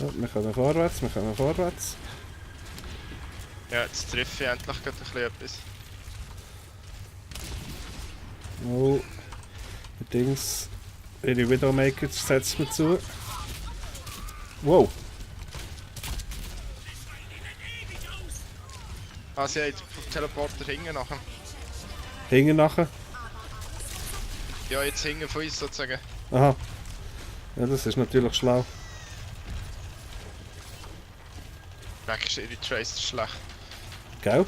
So, wir können vorwärts, wir können vorwärts. Ja, jetzt treffe ich endlich gerade ein bisschen etwas. Oh, die Dings. Ihre Widowmaker setzt mir zu. Wow. Ah, sie haben den Teleporter hinten nachher. Hinten nachher. Ja, jetzt hinten von uns sozusagen. Aha. Ja, das ist natürlich schlau. Weg ist ihre Tracer schlecht. Gell?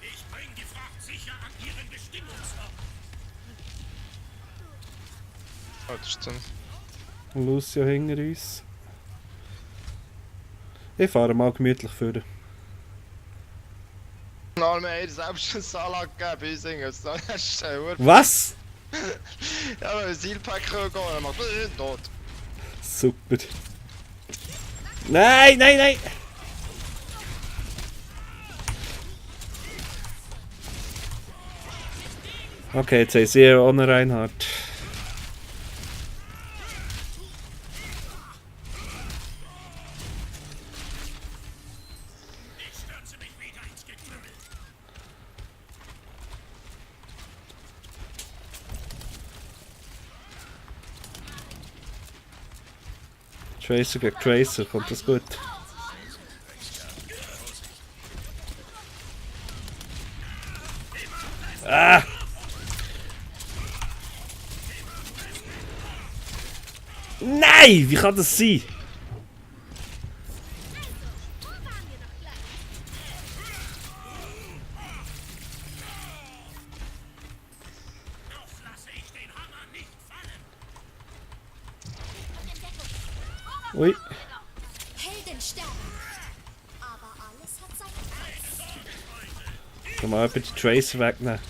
Ich bring die Fracht sicher an ihren Bestimmungsort. Oh, das ist so ein... Und Lucio hinter uns. Ich fahre mal gemütlich vor. Nein, wir haben selbst einen Salat gegeben bei uns irgendwie. Das ist Was? ja, wenn wir ein Sealpack gehen, dann macht er tot. Super. Nein, nein, nein! Okay, jetzt haben sie ohne Reinhardt. Ich stürze mich wieder ins Getümmel. Tracer gegen Tracer, kommt das gut? Ah! Nein! Wie kann das sein? Noch lasse ich den Hammer nicht fallen. Ui. Helden sterben nicht. Aber alles hat seinen Preis. Kann man eben die Tracer wegnehmen.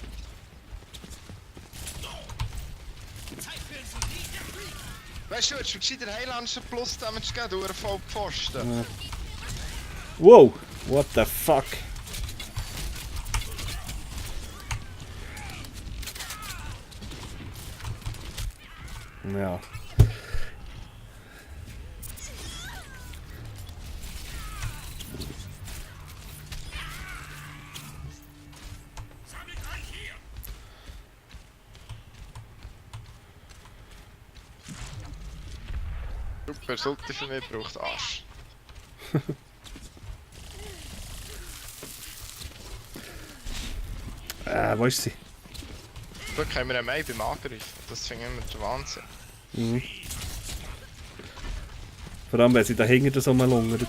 Weißt du, jetzt willst du gescheiter Heilanschen plus Damage geben, durch einen Vollpfosten. Wow! What the fuck? Ja. Sammelt euch hier. Super, sollte für mich braucht Arsch. Wo ist sie? Glück haben wir einen Mai beim Angriff. Das finde ich immer der Wahnsinn. Mhm. Vor allem, wenn sie dahinter so mal lungert.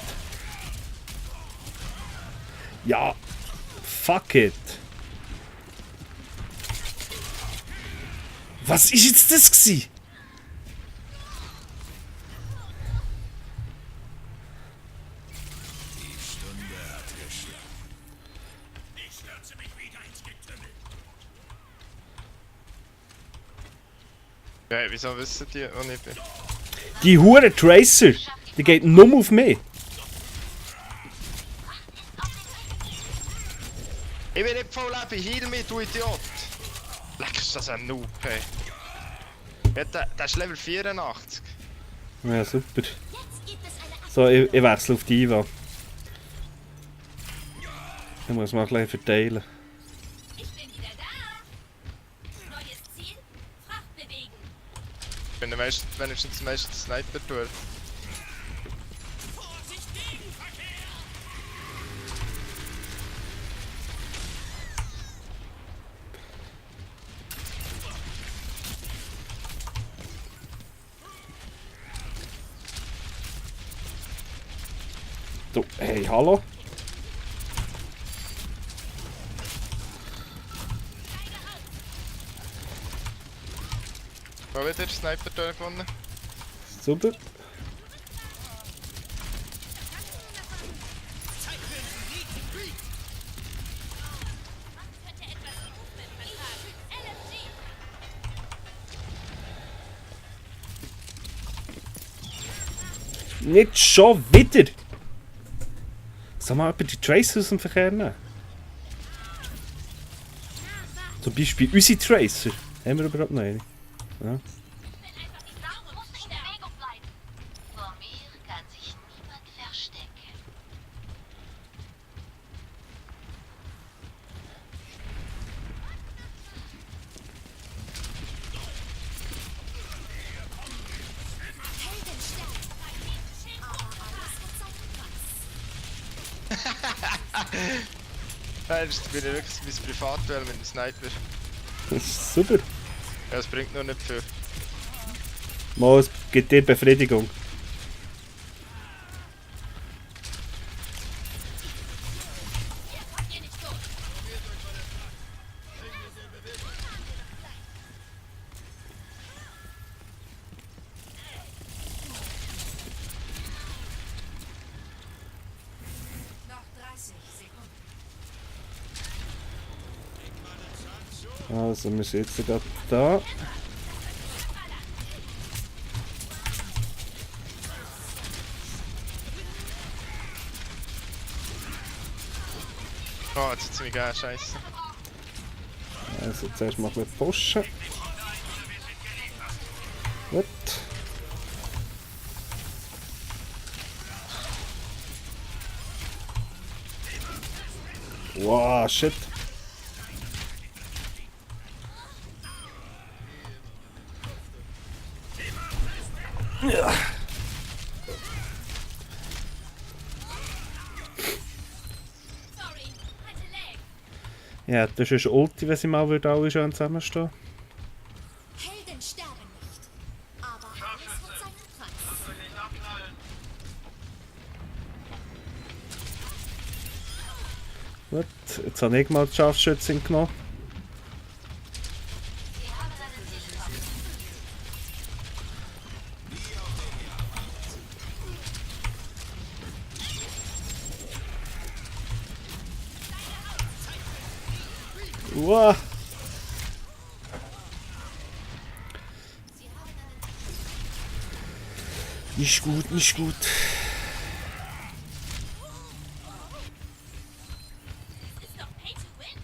Ja! Fuck it! Was ist jetzt das gsi? Ich stürze mich wieder ins Getümmel. Ja, wieso wissen die, wo ich bin? Die hure Tracer! Die geht nur auf mich! Ich bin nicht voll Leben, heal mich, du Idiot! Leck, ist das ein Noob, ey. Ja, der ist Level 84. Ja, super. Jetzt gibt es eine So, ich wechsle auf die Iva. Ich muss mal gleich verteilen. Ich bin wieder da. Neues Ziel. Fracht bewegen. Ich bin wenigstens der meiste Sniper durch. Vorsicht, Gegenverkehr. Du, hey, hallo? Wo wieder Sniper durch gewonnen? Super. Könnte etwas Movement vertragen. LMG. Nicht schon wieder! Soll mal jemand die Tracer aus dem Verkehr nehmen? Zum Beispiel unsere Tracer. Haben wir überhaupt noch eine? Ja. Muss in Bewegung bleiben. Vor mir kann sich Nein, das bin ich wirklich mein Privatduell mit dem Sniper. Das ist super. Ja, das bringt noch nicht viel. Mal, es gibt dir Befriedigung. Kommt ihr nicht durch. Noch 30 Sekunden. Also, wir sind jetzt gerade da. Oh, jetzt hat sie mich gegeben, scheiße. Also, zuerst mal ein bisschen pushen. Gut. Wow, shit. Ja. Sorry, hatte Lag. Ja, das ist Ulti, wenn sie mal alle schön zusammenstehen. Helden sterben nicht. Aber alles hat seinen Preis. Gut, jetzt habe ich mal die Scharfschützin genommen. Wow. Nicht gut, nicht gut. Ist doch Pay to Win.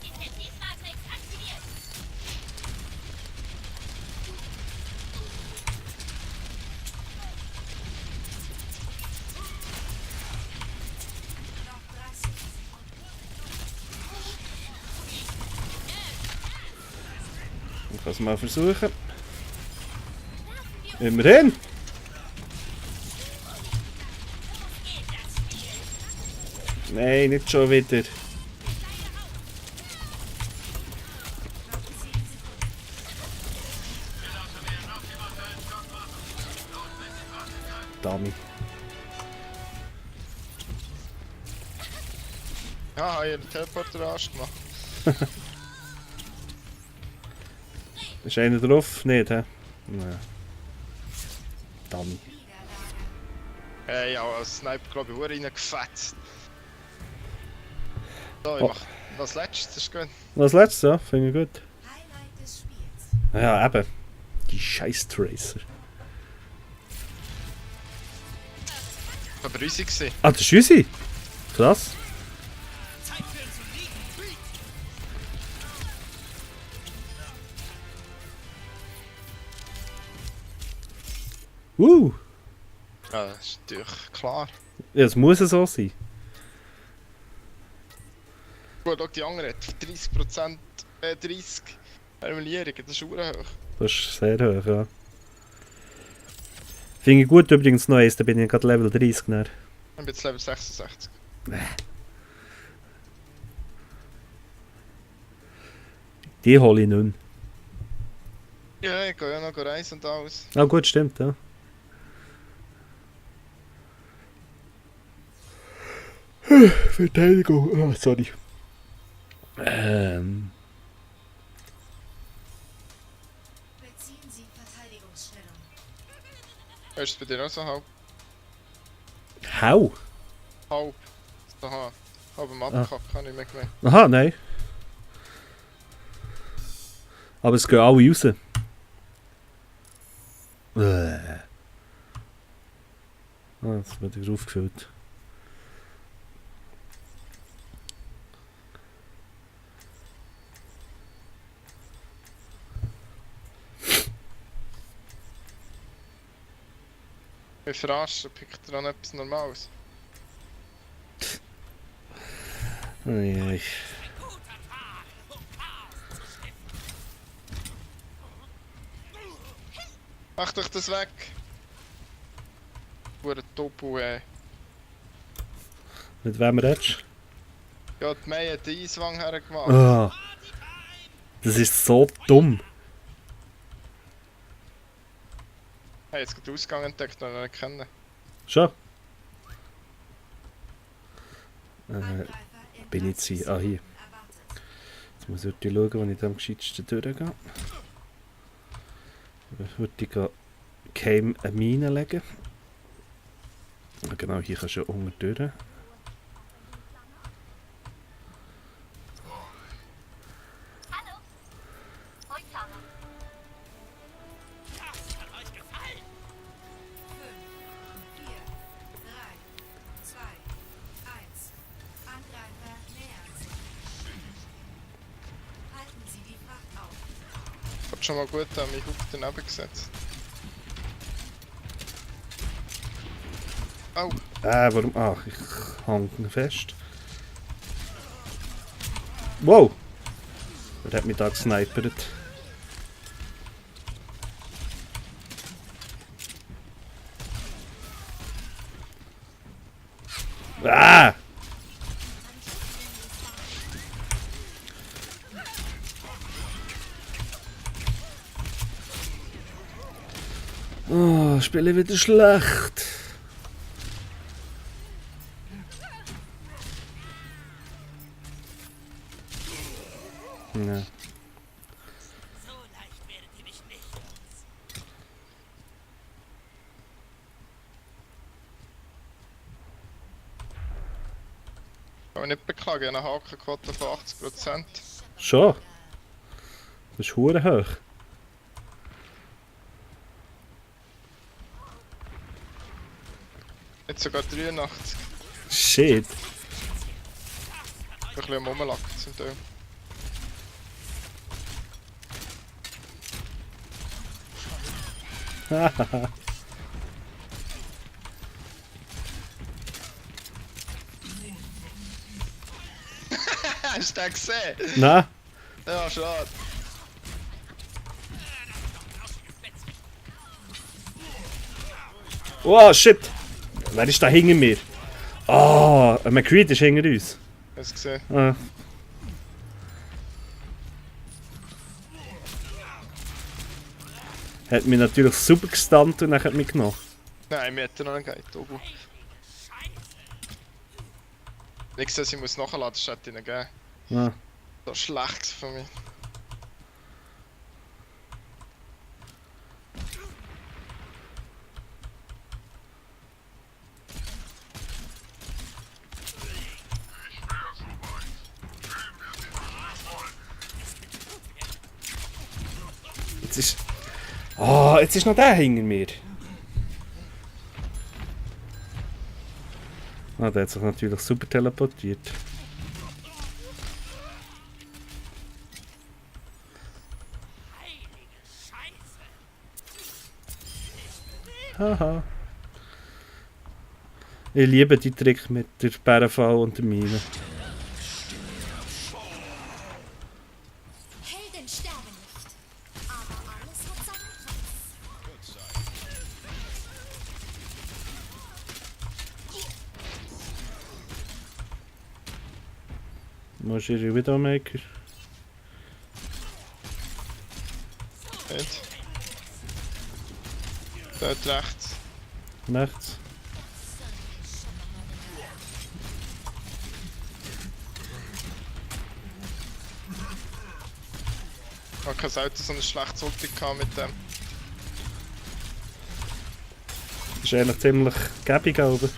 Intensivmatrix aktiviert. Noch 30 Sekunden. Ich kann es mal versuchen. Immerhin! Nein, nicht schon wieder. Dummy. Ja, habe ich den Teleporter angemacht. Ist einer drauf? Nicht, hä? Nein. Dummy. Ja, als Sniper glaube ich, reingefetzt. So, ich Oh. mach das letzte, das ist gut. Was letztes, ja? Finde ich gut. Highlight des Spiels. Ja, eben. Die scheiß Tracer. Das war riesig gewesen. Ah, das ist unsere? Krass. Ja, das ist natürlich klar. Ja, es muss so sein. Gut, schau, die andere hat 30%, 30 Ermelierungen, das ist verdammt hoch. Das ist sehr hoch, ja. Finde ich gut übrigens noch eins, da bin ich gerade Level 30 näher. Ich bin jetzt Level 66. Die hole ich nicht mehr. Ja, ich gehe ja noch reisen und alles. Ah gut, stimmt, ja. Verteidigung, oh, sorry. Beziehen Sie Verteidigungsstellung. Ist es bei dir auch so halb? Hau? Halb. Aha. Halb am Abkacken, habe ich nicht mehr gemeint. Aha, nein. Aber es gehen alle raus. Ah, jetzt wird wieder aufgefüllt. Ich verarschen, pickt er an etwas Normales. Uiui. Mach doch das weg! Pure Topu, ey. Mit wem redest Ja, die May hat den Eiswang hergemacht. du? Ah, das ist so dumm. Hey, jetzt geht den Ausgang entdeckt und nicht kennen. Schon? Angreifer in bin ich hier? Ah, hier. erwartet. Jetzt muss ich schauen, wo ich am gescheitsten durchgehe. Ich würde Game eine Mine legen. Ah, genau, hier kannst du ja unten durch. Hallo. Heuzager. Das kann euch gefallen. 5, 4, 3, 2, 1. Angreifer nähern sich. Halten Sie die Fracht auf. Ich hab schon mal gut an mich Hook daneben gesetzt. Oh, Warum? Ach, ich hang ihn fest. Wow! Wer hat mich da gesnipert? Ah! Oh, Spiele wieder schlecht. Ja. So leicht werdet ihr mich nicht los. kann mich nicht beklagen, eine Hakenquote von 80%. Schon? Das ist hure hoch. Jetzt sogar 83. Shit. Ein bisschen am Rumlacken zum Teil. Hast du den gesehen? Nein? Ja, schade. Oh shit! Wer ist da hinter mir? Ah, ein McCreed ist hinter uns. Hast du gesehen? Ah. Hat mich natürlich super gestunt und dann hat mich genommen. Nein, mir hat er noch einen Guide. Tobu. Ich sehe, ich muss nachladen, das hätte ich ihnen gegeben. Ah. Das ist schlecht von mir. Jetzt ist... Ah, jetzt ist noch der hinter mir. Ah, der hat sich natürlich super teleportiert. Heilige Scheiße. Haha. Ich liebe die Trick mit der Bärenfall und der Mine. Helden sterben nicht. Aber alles hat seinen Preis. Muss ich Widowmaker? Nicht? Dort rechts. Rechts? Ich habe kein Auto so ein schlechtes Ulti gehabt mit dem. Das ist eigentlich ziemlich gäbig oben.